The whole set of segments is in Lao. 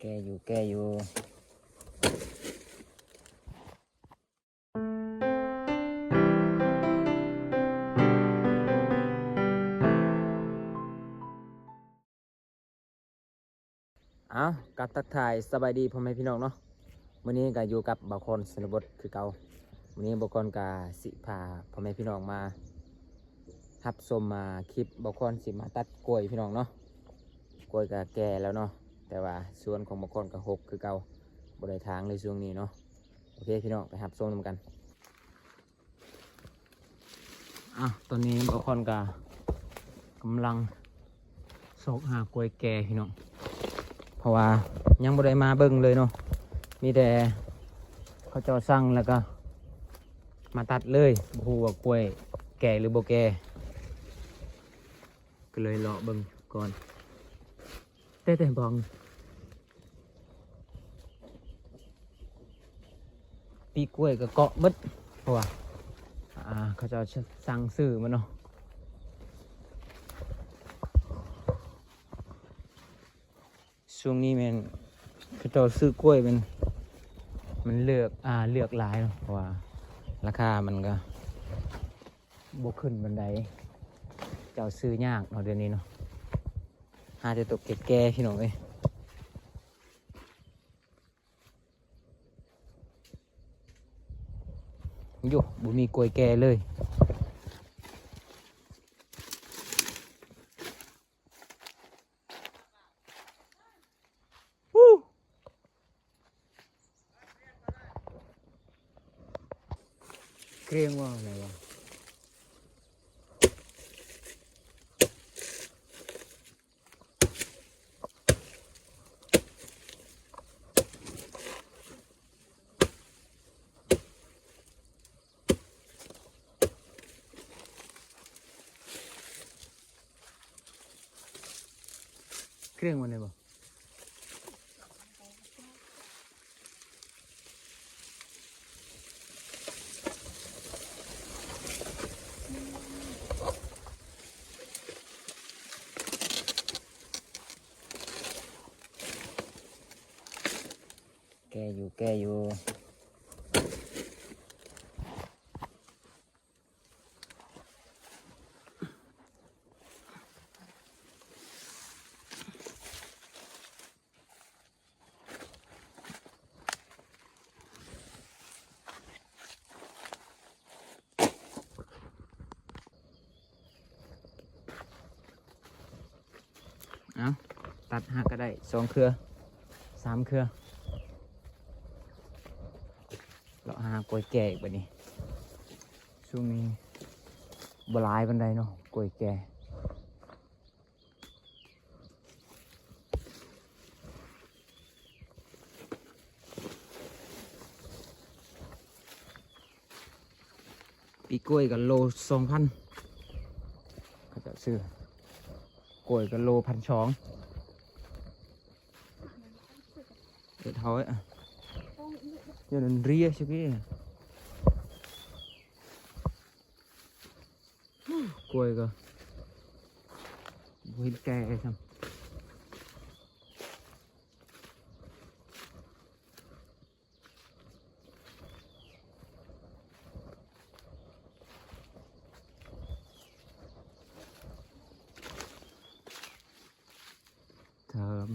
ແກ່ຢູ່ ແກ່ຢູ່. ເອົ້າ ກັບທັກທາຍສະບາຍດີພໍ່ແມ່ພີ່ນ້ອງເນາະ. ມື້ນີ້ກໍຢູ່ກັບບ່າວຄອນຊົນນະບົດຄືເກົ່າ. ມື້ນີ້ບ່າວຄອນກໍຊິພາພໍ່ແມ່ພີ່ນ້ອງມາຮັບຊົມ ມາ ຄລິບບ່າວຄອນຊິມາຕັດກ້ວຍພີ່ນ້ອງເນາະ. ກ້ວຍກໍແກ່ແລ້ວເນາະ ແຕ່ວ່າສວນຂອງບ່າວຄອນກໍຮົກຄືເກົ່າ ບໍ່ໄດ້ຖາງເລີຍຊ່ວງນີ້ເນາະ. ໂອເຄພີ່ນ້ອງ ໄປຮັບຊົມນຳກັນ. ອ່ະ ຕອນນີ້ບ່າວຄອນກະກຳລັງຊອກຫາກ້ວຍແກ່ພີ່ນ້ອງ ເພາະວ່າຍັງບໍ່ໄດ້ມາເບິ່ງເລີຍເນາະ ມີແຕ່ເຂົາເຈົ້າສັ່ງແລ້ວກະມາຕັດເລີຍ ບໍ່ຮູ້ວ່າກ້ວຍແກ່ຫຼືບໍ່ແກ່ ກໍເລີຍເລາະເບິ່ງກ່ອນ. ແຕ່ ແຕ່ບອງ ປີກລ້ວຍກໍເກາະເບິດ ເພາະວ່າ ອ່າ ເຂົາເຈົ້າສັ່ງຊື້ມາເນາະ. ຊ່ວງນີ້ແມ່ນເຂົາເຈົ້າຊື້ກ້ວຍແມ່ນ ມັນເລືອກ ອ່າ ເລືອກຫຼາຍເນາະ ເພາະວ່າລາຄາມັນກໍ ບໍ່ຂຶ້ນປານໃດ ເຈົ້າຊື້ຍາກເນາະ ດຽວນີ້ເນາະ ຫາແຕ່ໂຕແກ່ໆ ພີ່ນ້ອງເອີຍ. ໂຢ ບໍ່ມີກ້ວຍແກ່ເລີຍ. ເກຣງວ່າໄງວະ? ເກຣງວ່າໄງວະ? ແກ່ຢູ່ ແກ່ຢູ່. ເອົາ ຕັດຫາກໍໄດ້ສອງເຄືອສາມເຄືອ ເລາະຫາກ້ວຍແກ່ອີກບັດນີ້. ຊ່ວງນີ້ບໍ່ຫຼາຍປານໃດເນາະ ກ້ວຍແກ່. ປີກລ້ວຍກໍໂລສອງພັນ ເຂົາເຈົ້າຊື້ ກ້ວຍກໍໂລພັນສອງ. ເຮັດເຮົາເອີຍ ເຈົ້ານັ້ນເຣຍຊິເກ ກ້ວຍກໍບໍ່ເຫັນແກ່ຊ້ຳ. ເທີມ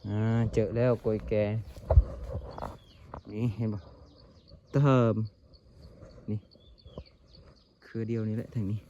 ອ່າ ເຈີແລ້ວກ້ວຍແກ່ ນີ້ເຫັນບໍ່? ເທີມ ນີ້ ເຄືອດຽວນີ້ແຫຼະ ທາງນີ້. ເ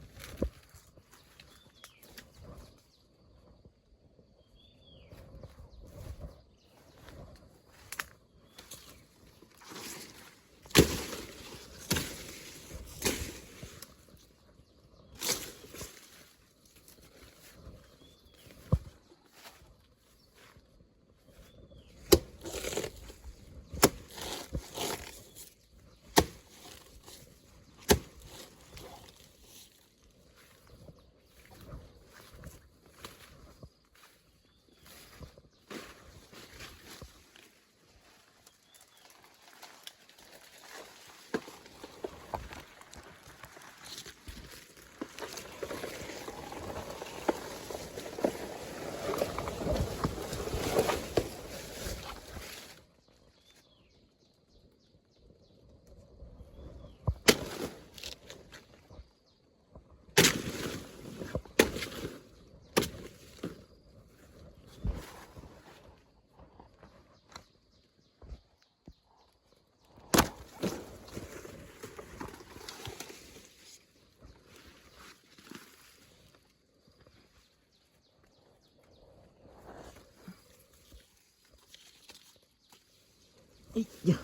ອີຍະ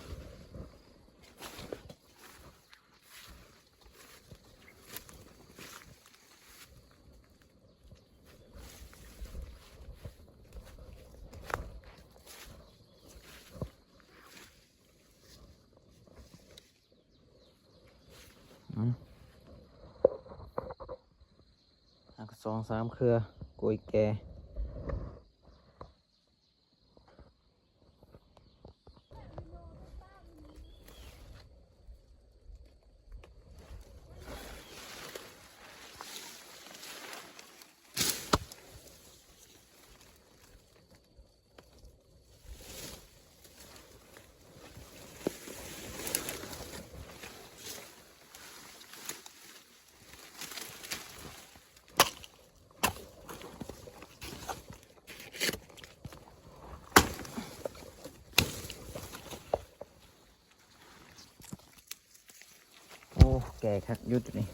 ອືມ ສອງສາມເຄືອ ກ້ວຍແກ່. ໂອ້ ແກ່ຄັກຢູ່ໂຕນີ້ ນີ້.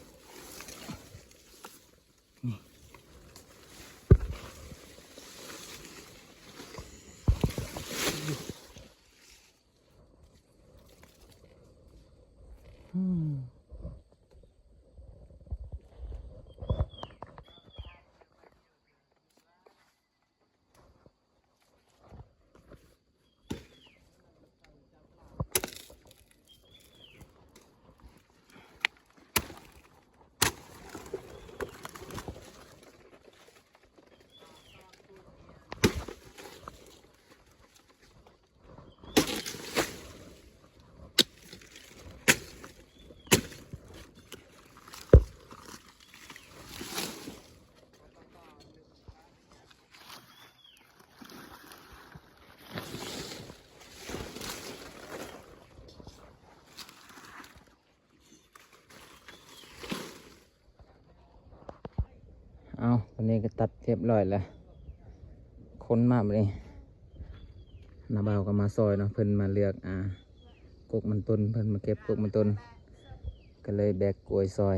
ເອົາ ຕອນນີ້ກໍຕັດຮຽບຮ້ອຍແລ້ວ ຄົນມາບັດນີ້ ນ້າບ່າວກໍມາຊ່ອຍເນາະ ເພິ່ນມາເລືອກ ອ່າ ກົກມັນຕົ້ນ ເພິ່ນມາເກັບກົກມັນຕົ້ນ ກໍເລີຍແບກກ້ວຍຊ່ອຍ.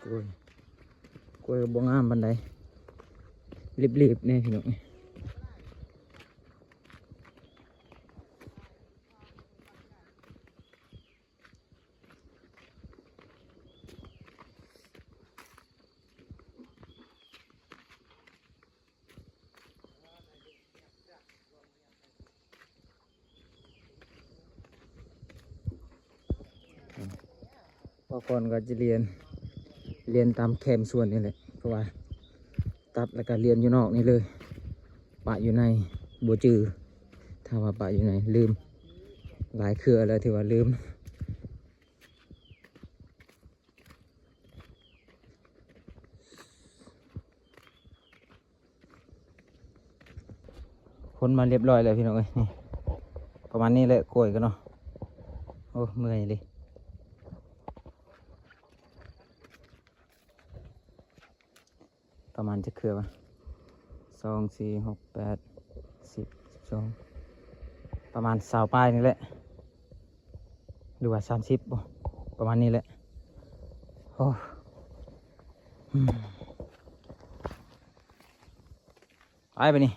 ກ້ວຍ ກ້ວຍບໍ່ງາມປານໃດ ລີບໆແດ່ພີ່ນ້ອງ. ເມື່ອກ່ອນກໍຈະລຽນ ລຽນຕາມແຄມສວນນີ້ແຫຼະ ເພາະວ່າຕັດແລ້ວກໍລຽນຢູ່ນອກນີ້ເລີຍ ປະຢູ່ໃນບໍ່ຈື່ ຖ້າວ່າປະຢູ່ໃນລືມ ຫຼາຍເທື່ອແລ້ວທີ່ວ່າລືມ. ຄົນມາຮຽບຮ້ອຍແລ້ວພີ່ນ້ອງເອີຍ ນີ້ ປະມານນີ້ແຫຼະ ກ້ວຍກັນເນາະ. ໂອ້ ເມື່ອຍເດ ປະມານຈັກເຄືອວະ ສອງ ສີ່ ຫົກ ແປດ ສິບ ສິບສອງ ປະມານຊາວປາຍນີ້ແຫຼະ ຫຼືວ່າສາມສິບບໍ ປະມານນີ້ແຫຼະ. ໂອ້ ອືມ ໄປບາດນີ້.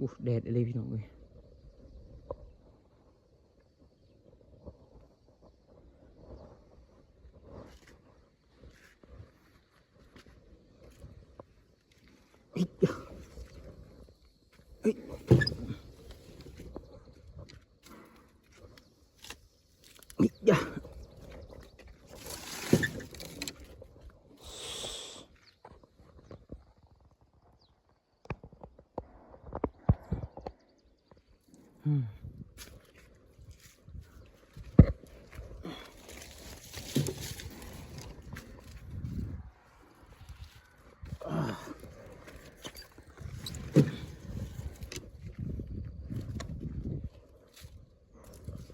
ອູ້ ແດດອີ່ຫຼີພີ່ນ້ອງເອີຍ. ອືມ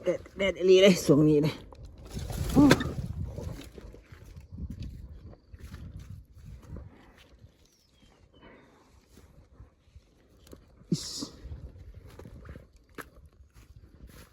ແດດ ແດດອີ່ຫຼີເດ້ ຊ່ວງນີ້ເດ້. ອິສ ອື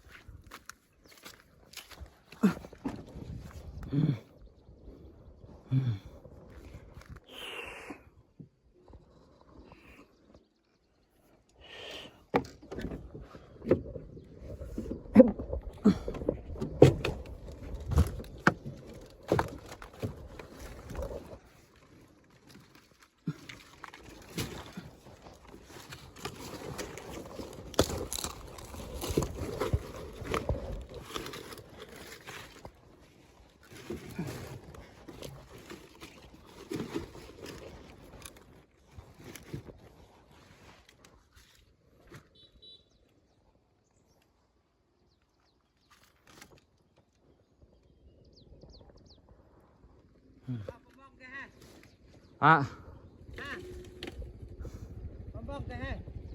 ອະ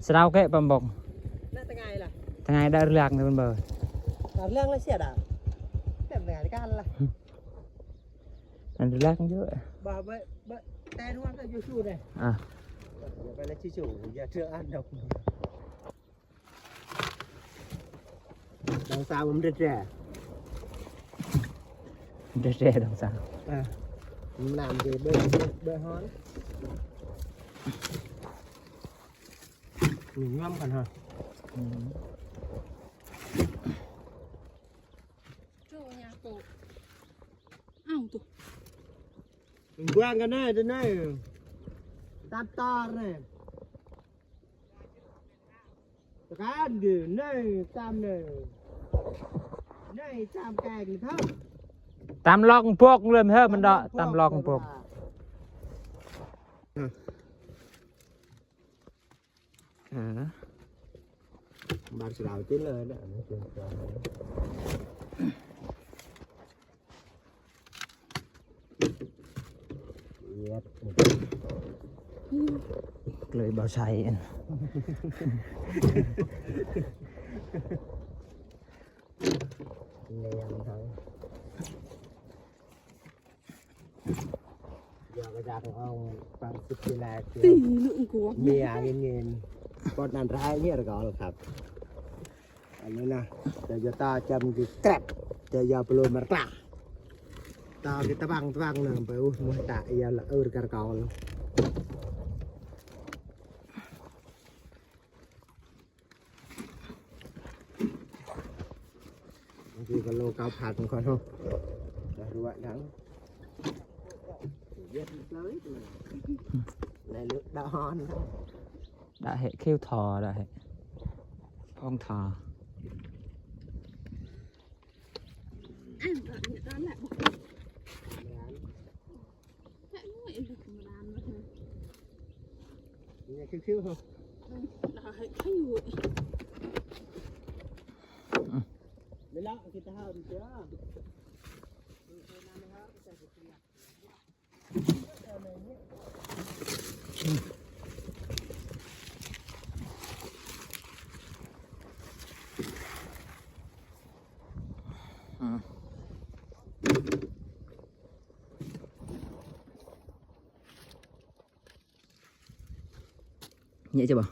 ສະເດົາແກະປຳບົກ ນະຕະໄງລະ ຕະໄງດາເລື່ອງເດີເບີ ດາເລື່ອງລະເສຍດາ ແບບໃດກັນລະ ອັນເລື່ອງເຍອະ ບໍ່ ບໍ່ ບໍ່ ແຕ່ນວນກໍຢູ່ຊູເດ້ ອະ ຢ່າໄປລະຊິຊູ ຢ່າເທື່ອອັນດອກ. ດອງສາວມັນແດ່ແດ່ ແດ່ແດ່ດອງສາວ ເອີ ນ້ຳຊິເບີ ເບີຮອນ ນີ້ງາມກັນຮະ ອືມ ໂຈຍາໂກ ເອົ້າ ໂຕ ເບິ່ງກັນແດ່ ເດີ ຕາມຕາແດ່. ຕະການເດີ ໃນຕາມເດີ ໃນຕາມແກງເທີ ຕາມລອກພວກເລີຍເຮີ ມັນເດາະ ຕາມລອກພວກ ອ່າ ບາດສະເດົາຈິນເລີຍນະ. ເລີຍເບົາໄຊອັນ ແລນທັງ ຢາກຈະເອົາປັງສິບປີແລກ ຕີລູກກວາງ ເມຍເງິນໆ ປອດນັ້ນຮ້າຍເຮຍກອນຄັບ. ອັນນີ້ນະ Toyota Camry ແກຣັບ Toyota Paloma ກະ ຕາກິຕະບັງຕະບັງນະ ໄປ ໂອ້ຍ ມວຍຕະ ຢາລະເອີກະກອນ ບາງທີກໍໂລເກົ້າພັນກ່ອນເນາະ ຈະຮູ້ວ່າຫຍັງ ເຢັນເລີຍ ໃນເລິກດາວຮ້ອນ ດາເຫະ ຄິວທໍ່ ດາເຫະ ພອງທໍ່ ເຍາະຈະບໍ່?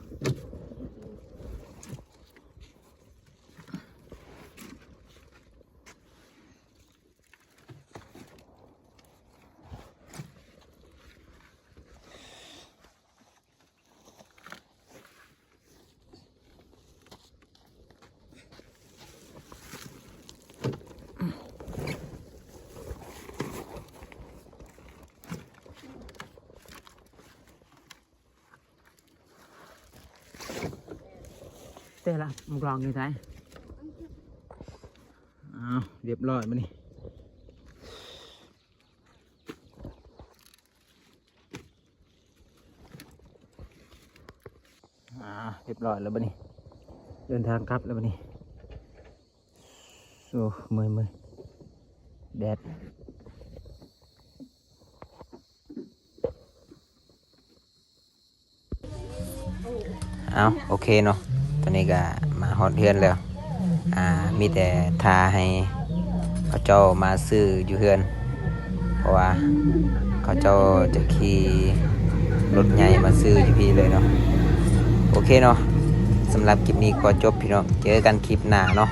ເຕະລະ ມັນກລອງຢູ່ໃສ? ອ້າວ ຮຽບຮ້ອຍບາດນີ້. ອ່າ ຮຽບຮ້ອຍແລ້ວບັດນີ້ ເດີນທາງກັບແລ້ວບັດນີ້. ໂອ້ ເມື່ອຍໆ ແດດ. ເອົາ ໂອເຄເນາະ ຕອນນີ້ກະມາຮອດເຮືອນແລ້ວ ອ່າ ມີແຕ່ຖ້າໃຫ້ເຂົາເຈົ້າມາຊື້ຢູ່ເຮືອນ ເພາະວ່າເຂົາເຈົ້າຈະຂີ່ລົດໃຫຍ່ມາຊື້ຢູ່ພີ້ເລີຍເນາະ. ໂອເຄເນາະ ສຳລັບຄລິບນີ້ຂໍຈົບພີ່ນ້ອງ ເຈີກັນຄລິບໜ້າເນາະ.